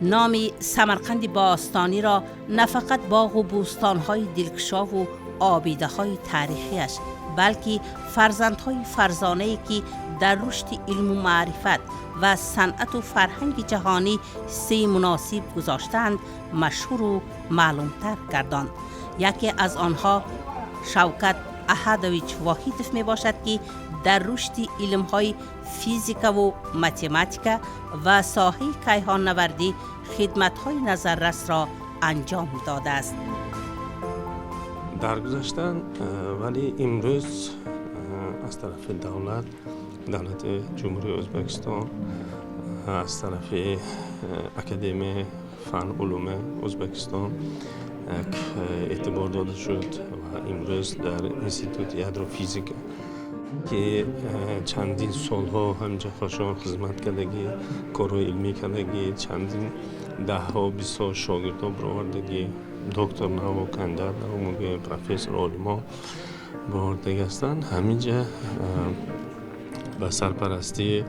Номи Самарқанди бостониро на фақат боғу бӯстонҳои дилкушову обидаҳои таърихиаш, балки фарзандҳои фарзонае, ки дар рушди илму маърифат ва санъату фарҳанги ҷаҳонӣ ҳиссаи муносиб гузоштаанд, машҳуру маълумтар гардонд. Яке аз онҳо Шавкат Аҳадович Воҳидов мебошад, ки дар рушди илмҳои физикаву математика ва соҳаи кайҳоннавардӣ хидматҳои назаррасро анҷом додааст. Даргузаштанд, вале имрӯз аз тарафи давлат, давлати Ҷумҳурии Ӯзбекистон, аз тарафи Академияи фан улуми Ӯзбекистон як эътибор дода шуд ва имрӯз дар Институти ядрофизика, ки чандин солҳо ҳаминҷа хошон хизмат кардагӣ, корҳои илмӣ кардагӣ, чандин даҳҳо, бистҳо шогирдҳо баровардагӣ, доктор наук, кандидат наук мегӯем, профессор, олимо баровардагӣ ҳастанд, ҳаминҷа ба сарпарастии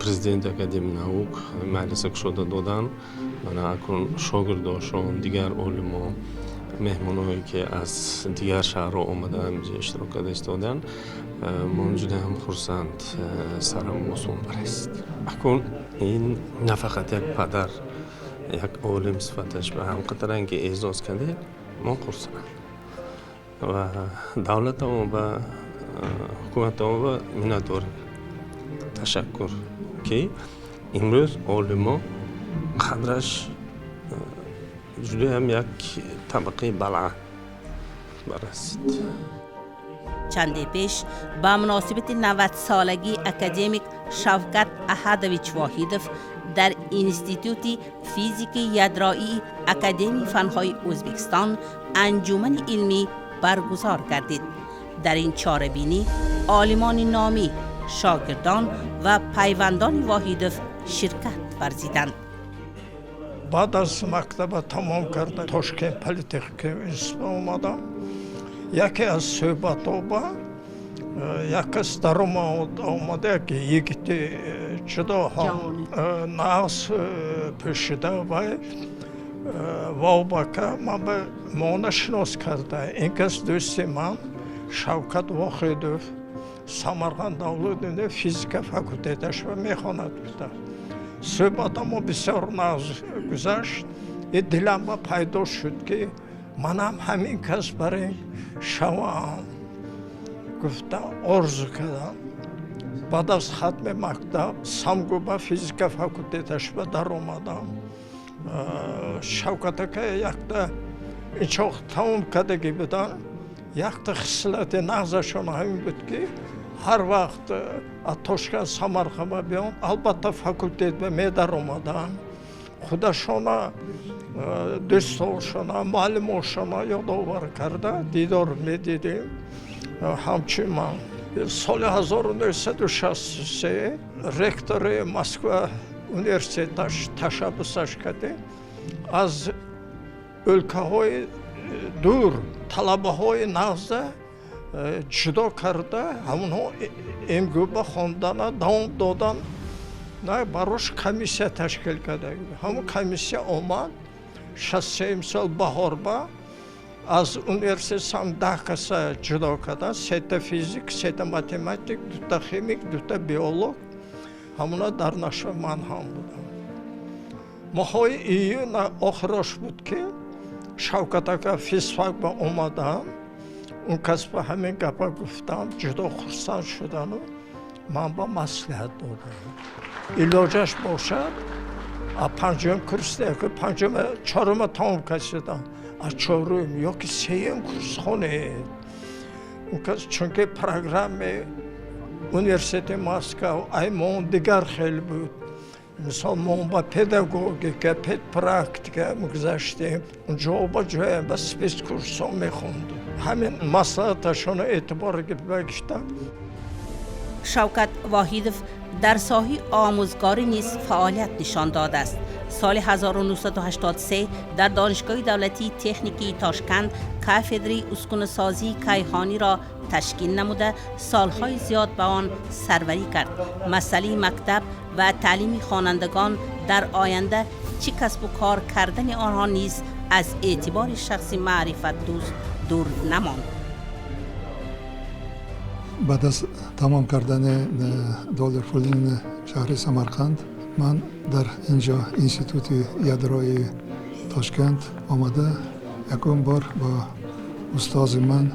президенти Академияи наук маҷлиса кушода доданд. Мана акнун шогирдошон, дигар олимо, меҳмоное, ки аз дигар шаҳрҳо омада, ҳаминҷа иштирок карда истоданд. Мо ҷудоям хурсанд, сарам осон барест. Акнун ин на фақат як падар, як олим сифаташ ба ҳамқадаран ки эъзоз кардед, мо хурсанд ва давлатамо ба ҳукуматамо ба миннатдорем, ташаккур, ки имрӯз олимо қадраш ҷудоям як табақаи баланд барасид. Чанде пеш ба муносибати 90-солагии академик Шавкат Аҳадович Воҳидов дар Институти физики ядроии Академияи фанҳои Ӯзбекистон анҷумани илмӣ баргузор гардид. Дар ин чорабинӣ олимони номӣ, шогирдон ва пайвандони Воҳидов ширкат варзиданд. Баъд аз мактаба тамом карда, Тошкент политехника институт омадам. Яке аз суҳбатҳо ба як кас даромад, омада, як йигити ҷудо ҳам нағз пӯшида. Вай вобака ман ба мона шинос карда: ин кас дӯсти ман Шавкат Воҳидов, Самарқанд давлат физика факултеташро мехонад, гуфта. Суҳбатамо бисёр нағз гузашт и дилам ба пайдо шуд, ки манам ҳамин кас барин шавам, гуфта орзу кардам. Баъд аз хатми мактаб СамГУ ба физика факултеташ ба даромадам. Шавкат ака якта инчоқ тамом кардагӣ будан, якта хислати нағзашон ҳамин буд, ки ҳар вақт аз Тошканд Самарқандба биён, албатта, факултетба медаромаданд, худашона, дӯстошона, муаллимошона ёдовар карда дидор медидем. Ҳамчун ман соли 1963 ректори Москва университеташ ташаббусаш кардем, аз ӯлкаҳои дур талабаҳои нағза ҷудо карда, ҳамонҳо МГУ ба хондана давом додан барош комиссия ташкил карда. Ҳамон комиссия омад 63-юм сол баҳорба, аз университет сам 10 каса ҷудо кардан: сета физик, сета математик, дута химик, дута биолог. Ҳамона дар нашва ман ҳам будам. Моҳҳои июн охирош буд, ки Шавкат ака физфак ба омадам, он кас ба ҳамин гапа гуфтам, ҷудо хурсанд шудану ман ба маслиҳат додам: илоҷаш бошад, а панҷум курс, панҷум, чорума тамом кардам, аз чорум ёки сеюм курс хонед. Он кас, чунки программаи университети Москав аймон дигар хел буд. Мисол, мо ба педагогика, педпрактика гузаштем, унҷо ба ҷоя ба спецкурсҳо мехондем. Ҳамин маслиҳаташонро эътибор гирифтам. Шавкат Воҳидов дар соҳаи омӯзгорӣ низ фаъолият нишон додааст. Соли 1983 дар Донишгоҳи давлатии техникии Тошканд кафедраи ускунасозии кайҳониро ташкил намуда, солҳои зиёд ба он сарварӣ кард. Масъалаи мактаб ва таълими хонандагон дар оянда چی کسب و کار کردن آنها نیز از اعتبار شخص معرفت دوست دور نماند. بعد از تمام کردن دارالفنون شهر سمرقند من در اینجا اینستیتوت یدرای تاشکند آمده یکم بار با استاد من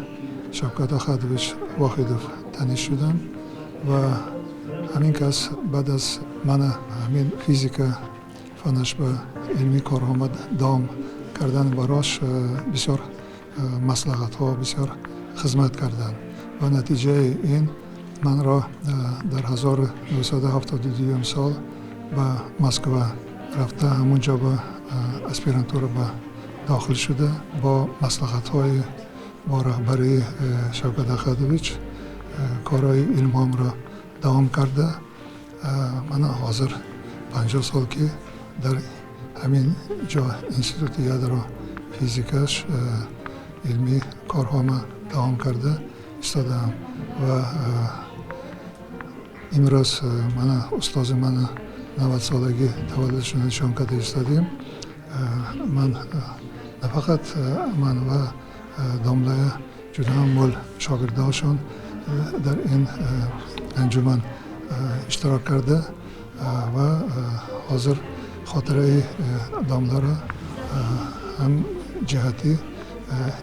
شوکت احدویچ واحدов تنیش شدم و همین کس بعد از من همین فیزیکا فنش به علمی کار آمد دام کردن براش بسیار مصلحت ها بسیار خدمت کردن و نتیجه این من را در 1972 سال به مسکو رفته همونجا به اسپیرانتورا به داخل شده با مصلحت های با رهبری شوکت احدویچ کارهای علمام را دوام کرده. من حاضر 50 سال که در همین جا اینستیتوت یادرو فیزیکش علمی کارها ما دوام کرده ایستادم و امروز من استاد من 90 سالگی تولدشون نشان کرده ایستادیم. من نه فقط من و داملای جدا مول شاگرداشون در این انجمن اشتراک کرده و حاضر خاطره داملا را هم جهتی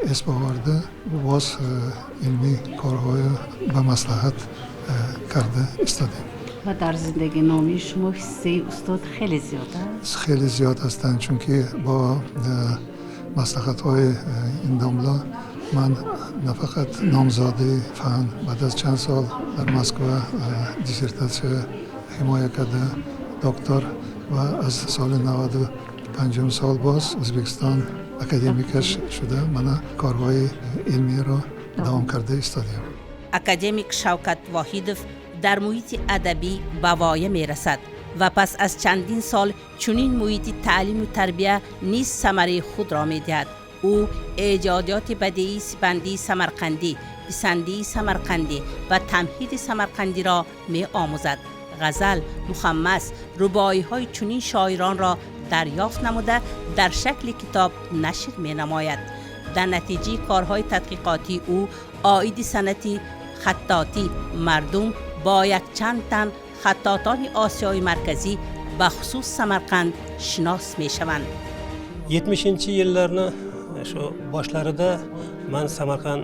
اسم آورده باز علمی کارهای به مصلحت کرده ایستادیم. و در زندگی نامی شما حصه استاد خیلی زیاد است؟ خیلی زیاد هستند، چون که با مصلحت های این داملا من نه فقط نامزاده فن بعد از چند سال در مسکو دیسرتاسیون حمایه کرده دکتر و از سال 95 سال باز ازبکستان اکادمیکش شده من کارهای علمی را دوام کرده ایستادیم. اکادمیک شوکت واحدов در محیط ادبی به وایه میرسد و پس از چندین سال چنین محیط تعلیم و تربیه نیز ثمره خود را میدهد. او ایجادیات بدیعی سپندی سمرقندی، پسندی سمرقندی و تمهید سمرقندی را می آموزد. غزل، مخمس، رباعی های چنین شاعران را دریافت نموده در شکل کتاب نشر می نماید. در نتیجه کارهای تحقیقاتی او عاید صنعت خطاطی مردم با یک چند تن خطاطان آسیای مرکزی به خصوص سمرقند شناس می شوند. 70-yillarni shu boshlarida man Samarqand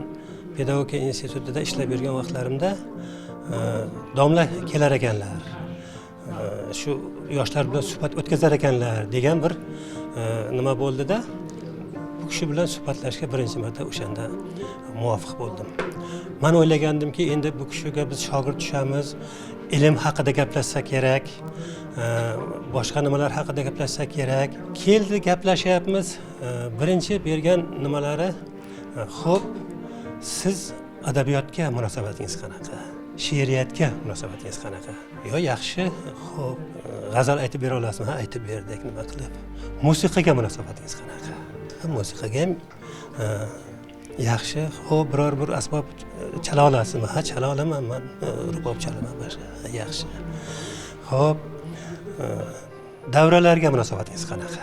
pedagogika institutida ishlab yurgan vaqtlarimda domla kelar ekanlar, shu yoshlar bilan suhbat o'tkazar ekanlar degan bir nima bo'ldida, bu kishi bilan suhbatlashishga birinchi marta o'shanda muvaffaq bo'ldim. Man o'ylagandimki, endi bu kishiga biz shogird tushamiz, ilm haqida gaplashsa kerak, boshqa nimalar haqida gaplashsa kerak. Keldi, gaplashyapmiz. Birinchi bergan nimalari, xo'p, siz adabiyotga munosabatingiz qanaqa? She'riyatga munosabatingiz qanaqa? Yo, yaxshi, xo'p, g'azal aytib bera olasizmi? Ha, aytib berdik, nima qilib. Musiqaga munosabatingiz qanaqa? Musiqaga ham yaxshi, xo'p, biror bir asbob chala olasizmi? Ha, chala olaman man, rubob chalaman boshqa. Yaxshi. Xo'p, davralarga munosabatingiz qanaqa?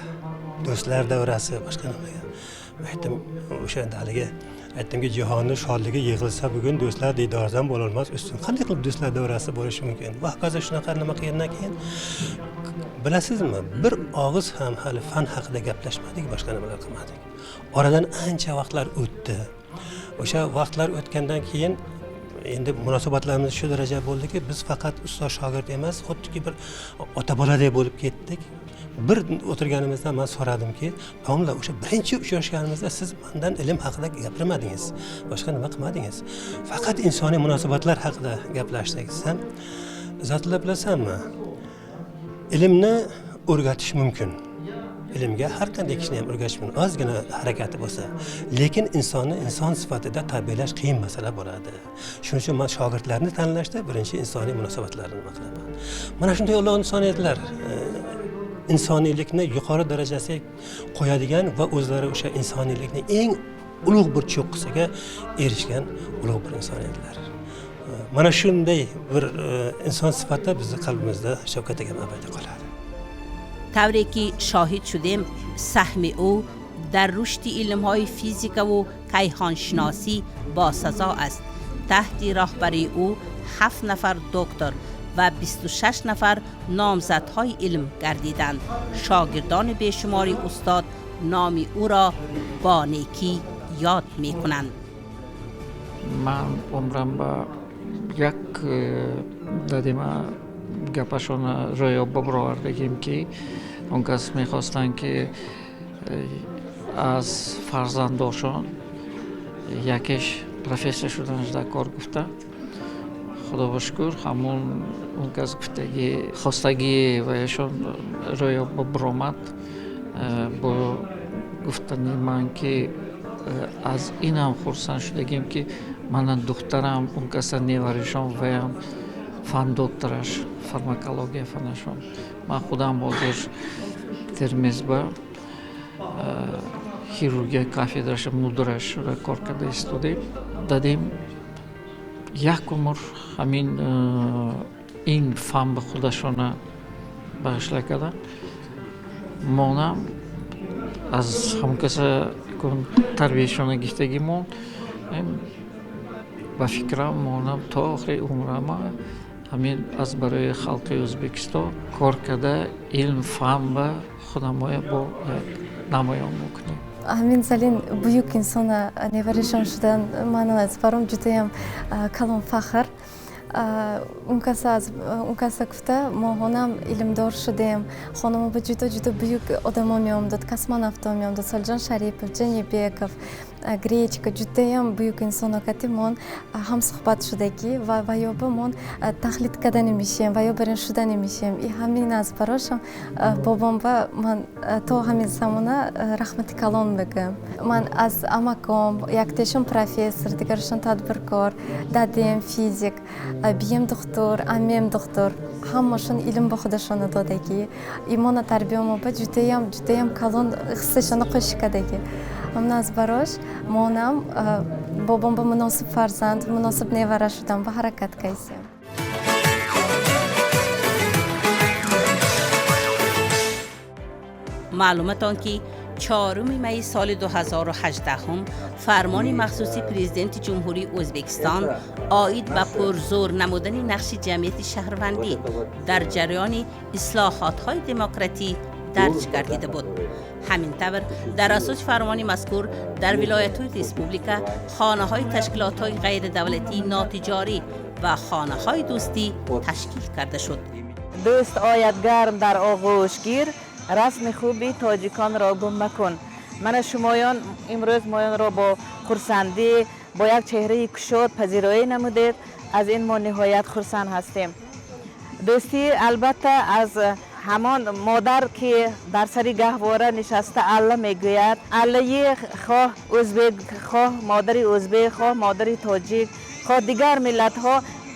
Do'stlar davrasi, boshqa nimaga? Aytdim, o'shanda haligi aytdimki, jahonni shodligi yig'ilsa bugun do'stlar diydoridan bo'lolmas ustun. Qanday qilib do'stlar davrasi bo'lishi mumkin? Va hokazo shunaqa nima qilgandan keyin bilasizmi, bir og'iz ham hali fan haqida gaplashmadik, boshqa nimalar qilmadik. Oradan ancha vaqtlar o'tdi. O'sha vaqtlar o'tgandan keyin endi munosabatlarimiz shu daraja bo'ldiki, biz faqat ustoz shogird emas, xuddiki bir ota boladek bo'lib ketdik. Bir o'tirganimizda men so'radimki, domla, o'sha birinchi uchrashganimizda siz mendan ilm haqida gapirmadingiz, boshqa nima qilmadingiz, faqat insoniy munosabatlar haqida gaplashdik desam, Izzatullo, bilasanmi, ilmni o'rgatish mumkin. Ilmga har qanday kishini ham o'rgatish mumkin, ozgina harakati bo'lsa, lekin insonni inson sifatida tarbiyalash qiyin masala bo'ladi. Shuning uchun men shogirdlarni tanlashda birinchi insoniy munosabatlarni nima qilaman. Mana shunday ulug' inson edilar. Insoniylikni yuqori darajasiga qo'yadigan va o'zlari o'sha insoniylikni eng ulug' bir cho'qqisiga erishgan ulug' bir inson edilar. Mana shunday bir inson sifatida bizni qalbimizda Shavkat akam abadiy qoladi. Тавре ки шоҳид шудем, саҳми ӯ дар рушди илмҳои физикаву кайҳоншиносӣ босазо аст. Таҳти роҳбарии ӯ 7 нафар доктор ва 26 нафар номзадҳои илм гардиданд. Шогирдони бешумори устод номи ӯро бо некӣ ёд мекунанд. Ман умрам ба як дадима гапашона рӯё бибаровардагим, ки он кас мехостанд, ки аз фарзандошон якеш профессор шуданаш дар кор гуфта. Худо ба шукр, ҳамун он кас гуфтагӣ, хостагии ваяшон рӯё бибаромад. Бо гуфтани ман, ки аз инам хурсанд шудагим, ки мана духтарам, он каса неваришон, ваям фан доктораш, фармакология фанашон. Ман худам ҳозир Термезба хирургия кафедраша мудираш шуда кор карда истодем. Дадем як умр ҳамин ин фан ба худашона бағишла карданд. Монам аз ҳамон каса тарбияшона гирифтагимон, ба фикрам, монам то охири умрама ҳамин аз барои халқи Ӯзбекистон кор карда, илм фан ба худамоя бо намоён мекунем. Ҳамин залин буюк инсона неваришон шудан ман аз баром ҷудоям калон фахр. Он каса гуфта, моҳонам илмдор шудем. Хонамо ба ҷудо ҷудо буюк одамо меомдод, космонавто меомдод, Солиҷон Шарипов, Ҷанибеков, Гречка, ҷудоям буюк инсоно кати мон ҳамсуҳбат шудагӣ ва ваёба мон тақлид кардани мешем, ваё барин шудани мешем. И ҳамин аз барошам бобомба ман то ҳамин замона раҳмати калон мегӯям. Ман аз амаком, яктешон профессор, дигарашон тадбиркор, дадем физик, бием духтур, аммем духтур, ҳамашон илм ба худашона додагӣ. Имона тарбиямоба ҷудоям ҷудоям калон ҳиссашона қоши кардагӣ. Ҳамин аз барош монам бобом ба муносиб фарзанд, муносиб невара шудам, ба ҳаракат кайсем. Маълуматон, ки 4 майи соли 2018 фармони махсуси Президенти Ҷумҳурии Ӯзбекистон оид ба пурзӯр намудани нақши ҷамъияти шаҳрвандӣ дар ҷараёни ислоҳотҳои демократӣ дарҷ гардида буд. Ҳамин тавр, дар асоси фармони мазкур дар вилоятҳои республика хонаҳои ташкилотҳои ғайридавлатии нотиҷорӣ ва хонаҳои дӯстӣ ташкил карда шуд. Дӯст ояд, гарм дар оғӯш гир, расми хуби тоҷиконро гум макун. Мана шумоён имрӯз моёнро бо хурсандӣ, бо як чеҳраи кушод пазироӣ намудед. Аз ин мо ниҳоят хурсанд ҳастем. Дӯстӣ албатта аз ҳамон модар, ки дар сари гаҳвора нишаста алла мегӯяд, аллаи хоҳ ӯзбек, хоҳ модари ӯзбек, хоҳ модари тоҷик, хоҳ дигар миллатҳо,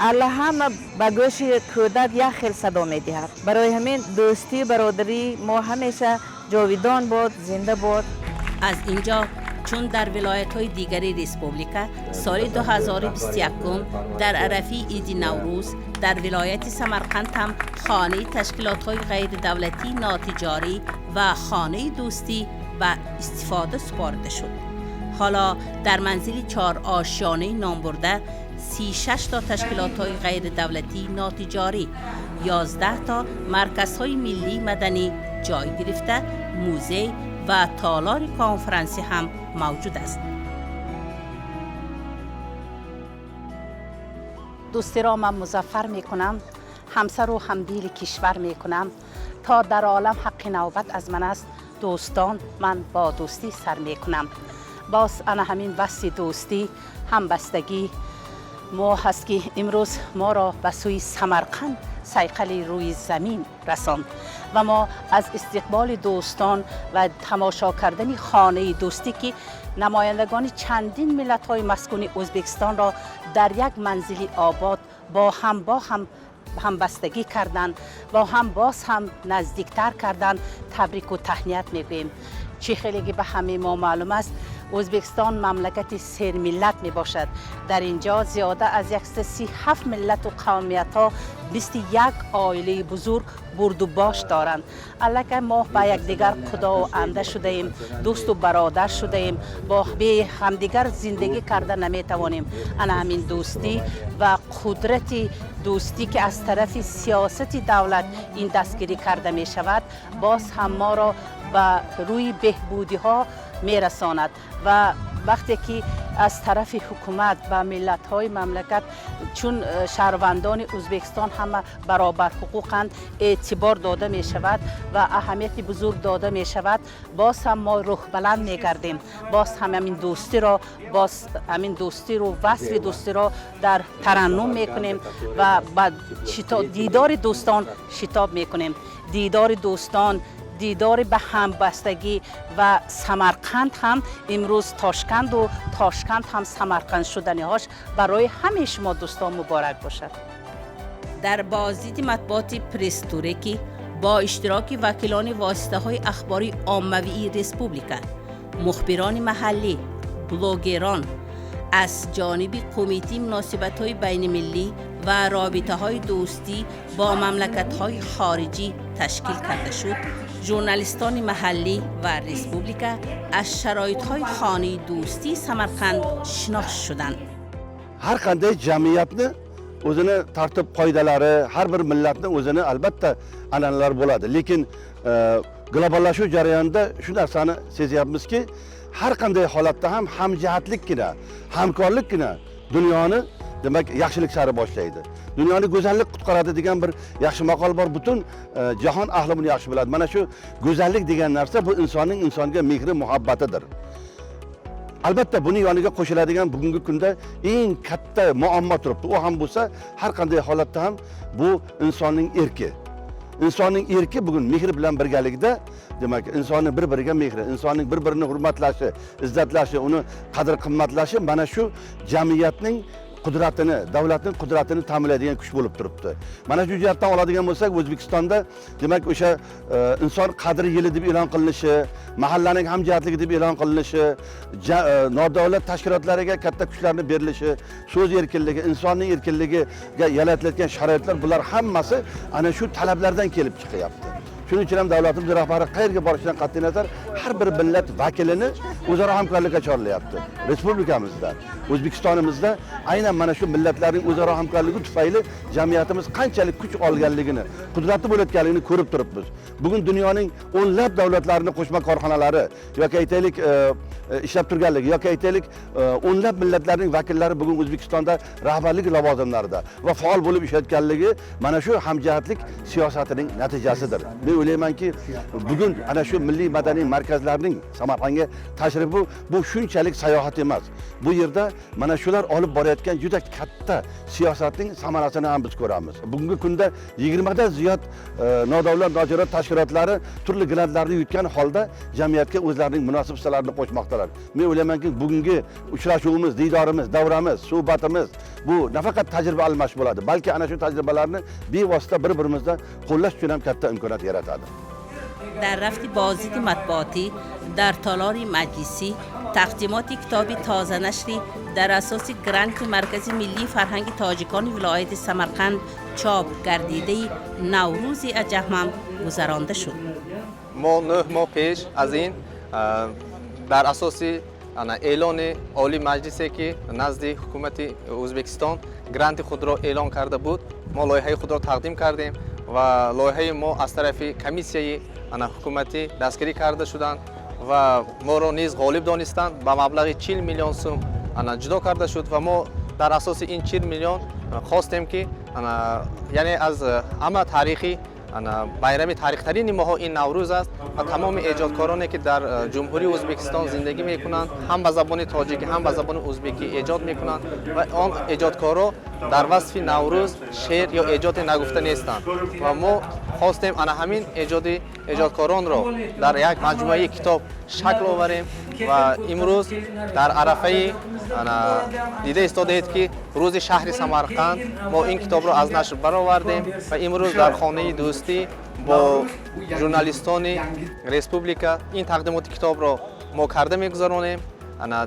алла ҳама ба гӯши кӯдак як хел садо медиҳад. Барои ҳамин дӯстӣ, бародарӣ мо ҳамеша ҷовидон бод, зинда бод. Аз инҷо, чун дар вилоятҳои дигари республика соли 2021 дар арафаи иди Наврӯз дар вилояти Самарқанд ҳам хонаи ташкилотҳои ғайридавлатии нотиҷорӣ ва хонаи дӯстӣ ба истифода супорида шуд. Ҳоло дар манзили чорошёнаи номбурда 36 то ташкилотҳои ғайридавлатии нотиҷорӣ, 11 то марказҳои миллии маданӣ ҷой гирифта, музей ва толори конферансӣ ҳам мавҷуд аст. Дӯстиро ман музаффар мекунам, ҳамсару ҳамдили кишвар мекунам, то дар олам ҳаққи навбат аз ман аст, дӯстон ман бо дӯстӣ сар мекунам. Боз ана ҳамин васфи дӯстӣ, ҳамбастагӣ мо ҳаст, ки имрӯз моро ба сӯи Самарқанд, сайқали рӯи замин расонд ва мо аз истиқболи дӯстон ва тамошо кардани хонаи дӯстӣ, ки намояндагони чандин миллатҳои маскуни Ӯзбекистонро дар як манзили обод бо ҳам ҳамбастагӣ карданд, бо ҳам боз ҳам наздиктар карданд, табрику таҳният мегӯем. Чӣ хеле ки ба ҳамаи мо маълум аст, Ӯзбекистон мамлакати сермиллат мебошад. Дар инҷо зиёда аз 137 миллату қавмиятҳо 21 оилаи бузург бурдубош доранд. Аллакай мо ба якдигар худову анда шудаем, дӯсту бародар шудаем, бо бе ҳамдигар зиндагӣ карда наметавонем. Ана ҳамин дӯстӣ ва қудрати дӯстӣ, ки аз тарафи сиёсати давлат ин дастгирӣ карда мешавад, боз ҳам моро ба рӯи беҳбудиҳо мерасонад. Ва вақте ки аз тарафи ҳукумат ба миллатҳои мамлакат, чун шаҳрвандони Ӯзбекистон ҳама баробар ҳуқуқанд, эътибор дода мешавад ва аҳамияти бузург дода мешавад, боз ҳам мо рӯҳбаланд мегардем, боз ҳам ҳамин дӯстиро, боз ҳамин дӯстиро, васфи дӯстиро дар тараннум мекунем ва ба дидори дӯстон шитоб мекунем. Дидори дӯстон, дидори ба ҳамбастагӣ ва Самарқанд ҳам имрӯз Тошканду Тошканд ҳам Самарқанд шуданиҳош барои ҳамаи шумо дӯстон муборак бошад. Дар боздиди матбуоти пресс-туре, ки бо иштироки вакилони воситаҳои ахбори оммавии республика, мухбирони маҳаллӣ, блогерон аз ҷониби Кумитаи муносибатҳои байнимиллӣ ва робитаҳои дӯстӣ бо мамлакатҳои хориҷӣ ташкил карда шуд, журналистони маҳаллӣ ва республика аз шароитҳои хонаи дӯстии Самарқанд шинос шуданд. Har qanday jamiyatni o'zini tartib qoidalari, har bir millatni o'zini, albatta, an'analari bo'ladi. Lekin globallashuv jarayonida shu narsani sezyapmizki, har qanday holatda ham hamjihatlikkina, hamkorlikkina dunyoni, demak, yaxshilik sari boshlaydi, dunyoni go'zallik qutqaradi degan bir yaxshi maqol bor. Butun jahon ahli buni yaxshi biladi. Mana shu go'zallik degan narsa bu insonning insonga mehri muhabbatidir. Albatta, buni yoniga qo'shiladigan bugungi kunda eng katta muammo turibdi. U ham bo'lsa, har qanday holatda ham bu insonning erki. Insonning erki bugun mehr bilan birgalikda, demak, insonning bir biriga mehri, insonning bir birini hurmatlashi, izzatlashi, uni qadr qimmatlashi mana shu jamiyatning qudratini, davlatning qudratini ta'minlaydigan kuch bo'lib turibdi. Mana shu jihatdan oladigan bo'lsak, O'zbekistonda, demak, o'sha inson qadri yili deb e'lon qilinishi, mahallaning hamjihatligi deb e'lon qilinishi, nodavlat tashkilotlariga katta kuchlarni berilishi, so'z erkinligi, insonning erkinligiga yaratilayotgan sharoitlar, bular hammasi ana shu talablardan kelib chiqyapti. Shuning uchun ham davlatimiz rahbari qayerga borishidan qat'iy nazar har bir millat vakilini o'zaro hamkorlikka chorlayapti. Respublikamizda, O'zbekistonimizda aynan mana shu millatlarning o'zaro hamkorligi tufayli jamiyatimiz qanchalik kuch olganligini, qudratli bo'layotganligini ko'rib turibmiz. Bugun dunyoning o'nlab davlatlarining qo'shma korxonalari yoki aytaylik ishlab turganligi yoki aytaylik o'nlab millatlarning vakillari bugun O'zbekistonda rahbarlik lavozimlarida va faol bo'lib ishlayotganligi mana shu hamjihatlik siyosatining natijasidir. Men o'ylaymanki, bugun ana shu milliy madaniy markazlarning Samarqandga tashrifi bu shunchalik sayohat emas. Bu yerda mana shular olib borayotgan juda katta siyosatning samarasini ham biz ko'ramiz. Bugungi kunda 20 dan ziyod nodavlat notijorat tashkilotlari turli grantlarni yutgan holda jamiyatga o'zlarining munosib hissalarini qo'shmoqdalar. Men o'ylaymanki, bugungi uchrashuvimiz, diydorimiz, davramiz, suhbatimiz bu nafaqat tajriba almashish bo'ladi, balki ana shu tajribalarni bevosita bir-birimizda qo'llash uchun ham katta imkoniyat yaratadi. Дар рафти боздиди матбуотӣ дар толори маҷлисӣ тақдимоти китоби тозанашрӣ дар асоси гранти Маркази миллии фарҳанги тоҷикони вилояти Самарқанд чоп гардидаи «Наврӯзи аҷаҳмам» гузаронда шуд. Мо 9 моҳ пеш аз ин дар асоси эълони Олий Маҷлисе, ки назди ҳукумати Ӯзбекистон гранти худро эълон карда буд, мо лоиҳаи худро тақдим кардем ва лоиҳаи мо аз тарафи комиссияи ҳукуматӣ дастгирӣ карда шуданд ва моро низ ғолиб донистанд. Ба маблағи 40 миллион сум ҷудо карда шуд ва мо дар асоси ин 40 миллион хостем, ки яъне аз ҳама таърихи байрами таърихтарини моҳо ин Наврӯз аст ва тамоми эҷодкороне, ки дар Ҷумҳурии Ӯзбекистон зиндагӣ мекунанд, ҳам ба забони тоҷикӣ, ҳам ба забони ӯзбекӣ эҷод мекунанд ва он эҷодкоро дар васфи Наврӯз шеър ё эҷоде нагуфта нестанд. Ва мо хостем ана ҳамин эҷоди эҷодкоронро дар як маҷмӯаи китоб шакл оварем. Ва имрӯз дар арафаи дида истодаед, ки рӯзи шаҳри Самарқанд мо ин китобро аз нашр баровардем ва имрӯз дар хонаи дӯстӣ бо журналистони республика ин тақдимоти китобро мо карда мегузаронем.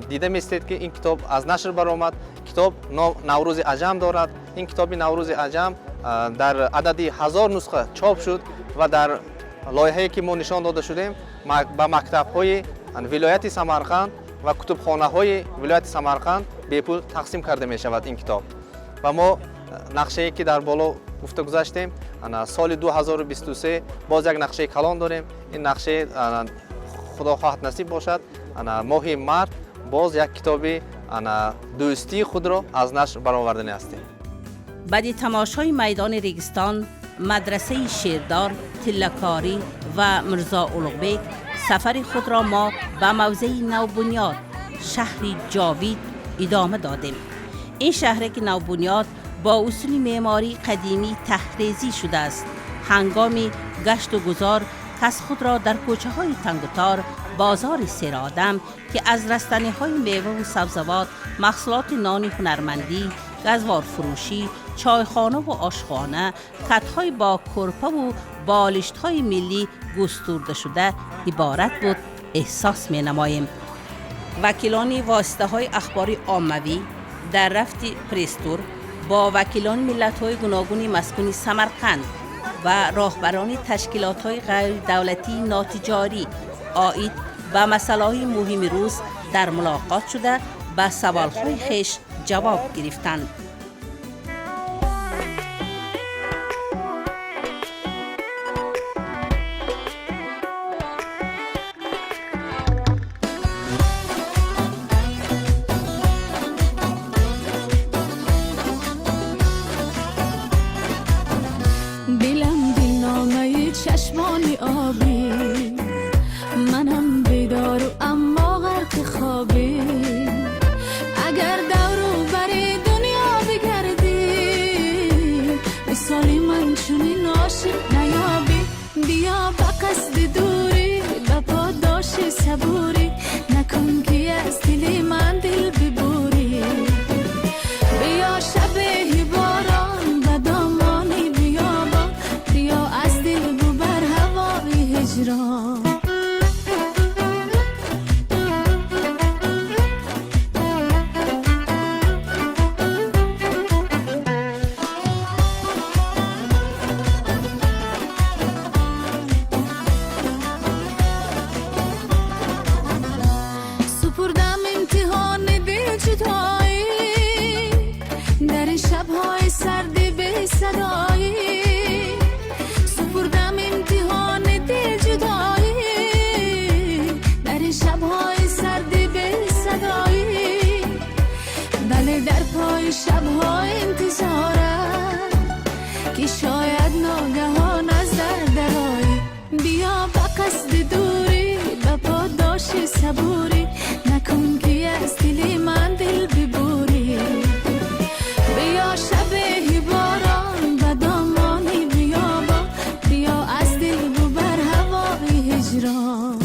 Дида местед, ки ин китоб аз нашр баромад. Китоб Наврӯзи Аҷам дорад. Ин китоби Наврӯзи Аҷам дар адади 1000 нусха чоп шуд ва дар лоиҳае, ки мо нишон дода шудем, ба мактабҳои вилояти Самарқанд ва кутубхонаҳои вилояти Самарқанд бепул тақсим карда мешавад ин китоб. Ва мо нақшае, ки дар боло гуфта гузаштем, соли 2023 боз як нақшаи калон дорем. Ин нақшаи, Худо хоҳад, насиб бошад, моҳи март боз як китоби дӯстии худро аз нашр баровардани ҳастем. Баъди тамошои майдони Регистон, мадрасаи Шердор, Тиллакорӣ ва Мирзо Улуғбек, сафари худро мо ба мавзеи навбунёд, шаҳри Ҷовид, идома додем. Ин шаҳре ки навбунёд бо усули меъмории қадимӣ таҳрезӣ шудааст. Ҳангоми гашту гузор кас худро дар кӯчаҳои тангутор, бозори серодам, ки аз растаниҳои меваву сабзавот, маҳсулоти нони ҳунармандӣ, газворфурӯшӣ, чойхонаву ошхона, катҳои бо кӯрпаву болиштҳои миллӣ густурда шуда иборат буд, эҳсос менамоем. Вакилони воситаҳои ахбори оммавӣ дар рафти пресс-тур бо вакилони миллатҳои гуногуни маскуни Самарқанд ва роҳбарони ташкилотҳои ғайридавлатии нотиҷорӣ оид ба масъалаҳои муҳими рӯз дар мулоқот шуда, ба саволҳои хеш ҷавоб гирифтанд. Дилам дилномаи чашмони обӣ, манам бедору, аммо ғарқи хобӣ. Агар давру бари дунё бигардӣ, мисоли ман чунин ошиқ наёбӣ. Биё ба қасди дурӣ, ба подоши сабурӣ, накун ки аз дили ман дил бибурӣ. Биё шабеҳи борон ба домони биёбон, биё аз дил бубар ҳавои ҳиҷрон. Супурдам имтиҳони дилҷудоӣ дар ин шабҳои сарди бесадоӣ. Супурдам имтиҳони дилҷудоӣ дар ин шабҳои сарди бесадоӣ, вале дар пои шабҳо интизорам, ки шояд ногаҳон аз дар дароӣ. Биё ба қасди дурӣ, ба подоши сабурӣ, накун ки аз дили ман дил бибурӣ. Биё шабеҳи борон ба домони биёбон, биё аз дил бубар ҳавои ҳиҷрон.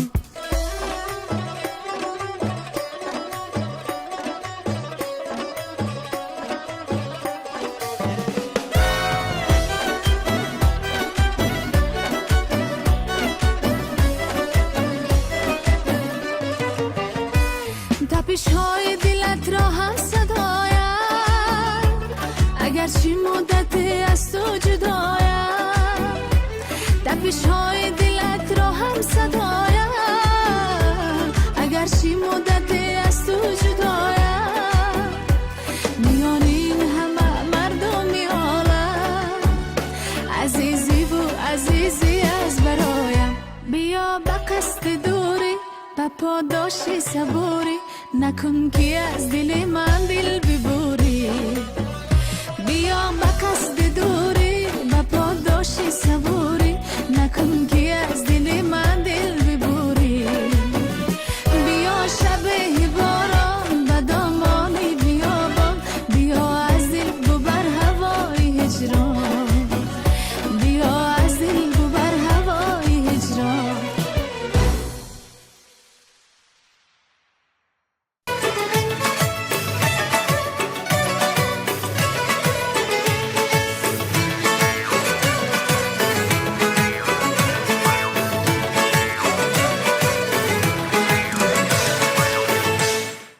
Тапишҳои дилат ро ҳам садоям, агарчи муддате аз ту ҷудоям. Тапишҳои дилат ро ҳам садоям, агарчи муддате аз ту ҷудоям. Миёни ин ҳама мардуми олам, азизиву азизӣ аз бароям. Биё ба қасди дурӣ, ба подоши сабурӣ, накун ки аз дили ман дил бибурӣ. Биё ба қасди дурӣ, ба подоши сабурӣ, накун ки